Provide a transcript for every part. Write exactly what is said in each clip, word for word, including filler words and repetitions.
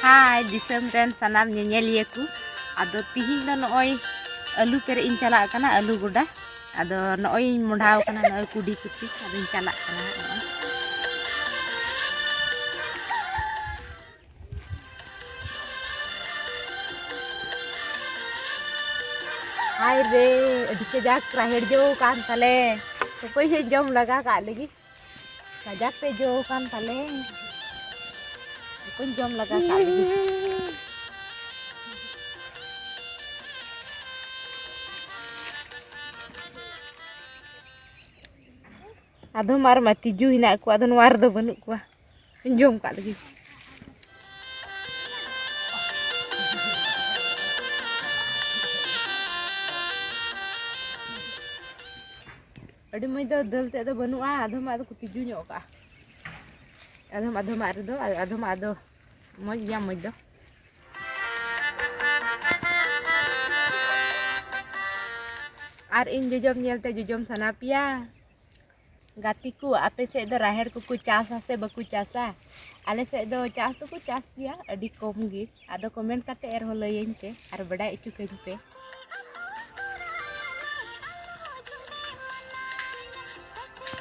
ᱦᱟᱭ ᱫᱤᱥᱚᱢ ᱨᱮᱱ ᱥᱟᱱᱟᱢ ᱧᱮᱧᱮᱞᱤᱭᱟᱹ ᱠᱚ, ᱟᱫᱚ ᱛᱤᱦᱤᱧ ᱫᱚ ᱱᱚᱜᱼᱚᱭ ᱟᱹᱞᱩ ᱯᱮᱨᱮᱡ ᱤᱧ ᱪᱟᱞᱟᱜ ᱠᱟᱱᱟ, ᱟᱹᱞᱩ ᱜᱚᱰᱟ᱾ ᱟᱫᱚ ᱱᱚᱜᱼᱚᱭ ᱤᱧ ᱢᱚᱰᱷᱟᱣ ᱠᱟᱱᱟ, ᱱᱚᱜᱼᱚᱭ ᱠᱩᱰᱤ ᱠᱚᱛᱮ ᱟᱫᱚᱧ ᱪᱟᱞᱟᱜ ᱠᱟᱱᱟ ᱦᱟᱸᱜ ᱱᱚᱜᱼᱚᱭ᱾ ᱦᱟᱭ ᱨᱮ, ᱟᱹᱰᱤ ᱠᱟᱡᱟᱠ ᱨᱟᱦᱮᱲ ᱡᱚ ᱠᱟᱱ ᱛᱟᱞᱮ᱾ ᱚᱠᱚᱭ ᱥᱮ ᱡᱚᱢ ᱞᱟᱜᱟ ᱠᱟᱜ ᱞᱟᱹᱜᱤᱫ᱾ ᱠᱟᱡᱟᱠ ᱛᱮ ᱡᱚ ᱠᱟᱱ ᱛᱟᱞᱮ᱾ ᱚᱠᱚᱭ ᱡᱚᱢ ᱞᱟᱜᱟ ᱠᱟᱜ ᱞᱟᱹᱜᱤᱫ᱾ ᱟᱫᱚᱢ ᱟᱨ ᱢᱟ ᱛᱤᱡᱩ ᱦᱮᱱᱟᱜ ᱠᱚᱣᱟ, ᱟᱫᱚ ᱱᱚᱣᱟ ᱨᱮᱫᱚ ᱵᱟᱹᱱᱩᱜ ᱠᱚᱣᱟ᱾ ᱡᱚᱢ ᱠᱟᱜ ᱞᱟᱹᱜᱤᱫ᱾ ᱟᱹᱰᱤ ᱢᱚᱡᱽ ᱫᱚ ᱫᱟᱹᱞ ᱛᱮᱫ ᱫᱚ ᱵᱟᱹᱱᱩᱜᱼᱟ, ᱟᱫᱚᱢ ᱟᱫᱚ ᱠᱚ ᱛᱤᱡᱩ ᱧᱚᱜ ᱠᱟᱜᱼᱟ᱾ ᱟᱫᱚᱢ ᱟᱫᱚᱢᱟᱜ ᱨᱮᱫᱚ, ᱟᱫᱚᱢᱟᱜ ᱫᱚ ᱢᱚᱡᱽ ᱜᱮᱭᱟ, ᱢᱚᱡᱽ ᱫᱚ᱾ ᱟᱨ ᱤᱧ ᱡᱚᱡᱚᱢ ᱧᱮᱞᱛᱮ ᱡᱚᱡᱚᱢ ᱥᱟᱱᱟ ᱯᱮᱭᱟ? ᱜᱟᱛᱮ ᱠᱚ, ᱟᱯᱮ ᱥᱮᱫ ᱫᱚ ᱨᱟᱦᱮᱲ ᱠᱚᱠᱚ ᱪᱟᱥᱟ ᱥᱮ ᱵᱟᱠᱚ ᱪᱟᱥᱟ? ᱟᱞᱮ ᱥᱮᱫ ᱫᱚ ᱪᱟᱥ ᱫᱚᱠᱚ ᱪᱟᱥ ᱜᱮᱭᱟ, ᱟᱹᱰᱤ ᱠᱚᱢ ᱜᱮ᱾ ᱟᱫᱚ comment ᱠᱟᱛᱮ ᱟᱨᱦᱚᱸ ᱞᱟᱹᱭᱟᱹᱧ ᱯᱮ ᱟᱨ ᱵᱟᱰᱟᱭ ᱦᱚᱪᱚ ᱠᱟᱹᱧ ᱯᱮ᱾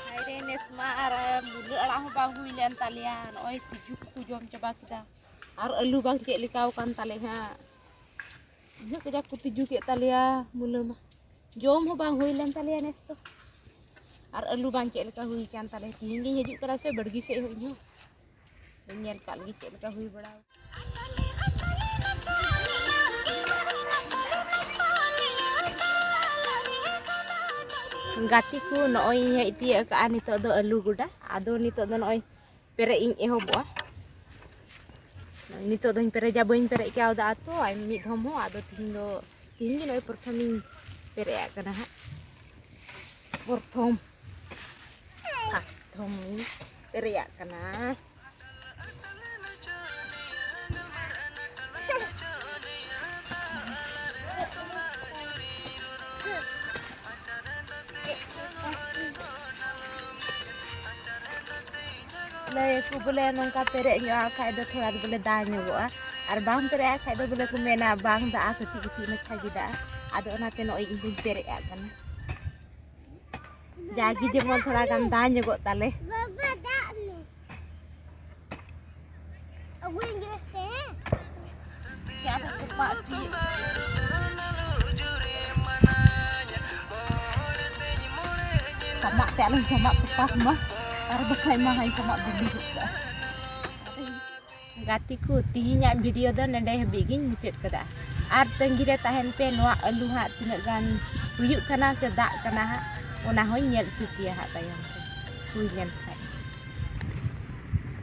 ᱦᱟᱭ ᱨᱮ, ᱱᱮᱥ ᱢᱟ ᱟᱨ ᱢᱩᱞᱟᱹ ᱟᱲᱟᱜ ᱦᱚᱸ ᱵᱟᱝ ᱦᱩᱭ ᱞᱮᱱ ᱛᱟᱞᱮᱭᱟ, ᱱᱚᱜᱼᱚᱭ ᱛᱤᱡᱩ ᱠᱚᱠᱚ ᱡᱚᱢ ᱪᱟᱵᱟ ᱠᱮᱫᱟ᱾ ᱟᱨ ᱟᱹᱞᱩ ᱵᱟᱝ ᱪᱮᱫ ᱞᱮᱠᱟᱣ ᱠᱟᱱ ᱛᱟᱞᱮ ᱦᱟᱸᱜ, ᱩᱱᱟᱹᱜ ᱠᱟᱡᱟᱠ ᱠᱚ ᱛᱤᱡᱩ ᱠᱮᱫ ᱛᱟᱞᱮᱭᱟ ᱢᱩᱞᱟᱹ ᱢᱟ᱾ ᱡᱚᱢ ᱦᱚᱸ ᱵᱟᱝ ᱦᱩᱭ ᱞᱮᱱ ᱛᱟᱞᱮᱭᱟ ᱱᱮᱥ ᱫᱚ᱾ ᱟᱨ ᱟᱹᱞᱩ ᱵᱟᱝ ᱪᱮᱫ ᱞᱮᱠᱟ ᱦᱩᱭ ᱠᱟᱱ ᱛᱟᱞᱮᱭᱟ᱾ ᱛᱤᱦᱤᱧ ᱜᱤᱧ ᱦᱤᱡᱩᱜ ᱠᱟᱱᱟ ᱥᱮ ᱵᱟᱲᱜᱮ ᱥᱮᱫ ᱦᱚᱸ ᱤᱧ ᱦᱚᱸ ᱵᱟᱹᱧ ᱧᱮᱞ ᱠᱟᱜ ᱞᱮᱜᱮ ᱪᱮᱫ ᱞᱮᱠᱟ ᱦᱩᱭ ᱵᱟᱲᱟᱣ᱾ ᱜᱟᱛᱮ ᱠᱚ, ᱱᱚᱜᱼᱚᱭ ᱤᱧ ᱦᱮᱡ ᱛᱤᱭᱟᱹᱜ ᱠᱟᱜᱼᱟ ᱱᱤᱛᱚᱜ ᱫᱚ ᱟᱹᱞᱩ ᱜᱚᱰᱟ᱾ ᱟᱫᱚ ᱱᱤᱛᱚᱜ ᱫᱚ ᱱᱚᱜᱼᱚᱭ ᱯᱮᱨᱮᱡ ᱤᱧ ᱮᱦᱚᱵᱚᱜᱼᱟ᱾ ᱱᱤᱛᱚᱜ ᱫᱚᱧ ᱯᱮᱨᱮᱡᱟ, ᱵᱟᱹᱧ ᱯᱮᱨᱮᱡ ᱠᱟᱣᱫᱟ ᱛᱚ ᱟᱨ ᱢᱤᱫ ᱫᱷᱚᱢ ᱦᱚᱸ᱾ ᱟᱫᱚ ᱛᱤᱦᱤᱧ ᱫᱚ, ᱛᱤᱦᱤᱧ ᱜᱮ ᱱᱚᱜᱼᱚᱭ ᱯᱨᱚᱛᱷᱚᱢᱤᱧ ᱯᱮᱨᱮᱡ ᱟᱜ ᱠᱟᱱᱟ ᱦᱟᱸᱜ᱾ ᱯᱨᱚᱛᱷᱚᱢ, first ᱫᱷᱚᱢ ᱤᱧ ᱯᱮᱨᱮᱡ ᱟᱜ ᱠᱟᱱᱟ᱾ ᱞᱟᱹᱭᱟᱠᱚ ᱵᱚᱞᱮ ᱱᱚᱝᱠᱟ ᱯᱮᱨᱮᱡ ᱧᱚᱜ ᱟᱜ ᱠᱷᱟᱡ ᱫᱚ ᱛᱷᱚᱲᱟ ᱫᱚ ᱵᱚᱞᱮ ᱫᱟᱜ ᱧᱚᱜᱚᱜᱼᱟ, ᱟᱨ ᱵᱟᱝ ᱯᱮᱨᱮᱡ ᱟᱜ ᱠᱷᱟᱡ ᱫᱚ ᱵᱚᱞᱮ ᱠᱚ ᱢᱮᱱᱟ ᱵᱟᱝ ᱫᱟᱜᱼᱟ, ᱠᱟᱹᱴᱤᱡ ᱠᱟᱹᱴᱤᱡ ᱢᱟᱪᱷᱟ ᱜᱮ ᱫᱟᱜᱼᱟ᱾ ᱟᱫᱚ ᱚᱱᱟᱛᱮ ᱱᱚᱜᱼᱚᱭ ᱤᱧ ᱫᱚᱧ ᱯᱮᱨᱮᱡ ᱟᱜ ᱠᱟᱱᱟ᱾ ᱡᱟᱜᱮ ᱡᱮᱢᱚᱱ ᱛᱷᱚᱲᱟ ᱜᱟᱱ ᱫᱟᱜ ᱧᱚᱜᱚᱜ ᱛᱟᱞᱮ᱾ ᱵᱟᱵᱟ, ᱫᱟᱜ ᱧᱩ᱾ ᱟᱹᱜᱩᱭᱟᱹᱧ ᱜᱮ ᱥᱮ᱾ ᱪᱮᱫ ᱟᱫᱚ ᱛᱚᱯᱟᱜ ᱦᱚᱪᱚᱭᱮᱫ? ᱥᱟᱢᱟᱜ ᱛᱮ ᱟᱞᱚᱢ ᱥᱟᱢᱟᱜ ᱛᱚᱯᱟ ᱠᱚᱢᱟ, ᱟᱨ ᱵᱟᱠᱷᱟᱡ ᱢᱟ ᱦᱟᱸᱜ ᱥᱟᱢᱟᱜ ᱵᱤᱞᱤ ᱜᱚᱫ ᱠᱟᱜᱼᱟ᱾ ᱜᱟᱛᱮ ᱠᱚ, ᱛᱤᱦᱤᱧᱟᱜ video ᱫᱚ ᱱᱚᱰᱮ ᱦᱟᱹᱵᱤᱡ ᱜᱤᱧ ᱢᱩᱪᱟᱹᱫ ᱠᱟᱫᱟ᱾ ᱟᱨ ᱛᱟᱺᱜᱤ ᱨᱮ ᱛᱟᱦᱮᱱ ᱯᱮ, ᱱᱚᱣᱟ ᱟᱹᱞᱩ ᱦᱟᱸᱜ ᱛᱤᱱᱟᱹᱜ ᱜᱟᱱ ᱦᱩᱭᱩᱜ ᱠᱟᱱᱟ ᱥᱮ ᱫᱟᱜ ᱠᱟᱱᱟ ᱦᱟᱸᱜ, ᱚᱱᱟ ᱦᱚᱸᱧ ᱧᱮᱞ ᱦᱚᱪᱚ ᱯᱮᱭᱟ ᱦᱟᱸᱜ ᱛᱟᱭᱚᱢ ᱛᱮ, ᱦᱩᱭ ᱞᱮᱱ ᱠᱷᱟᱡ᱾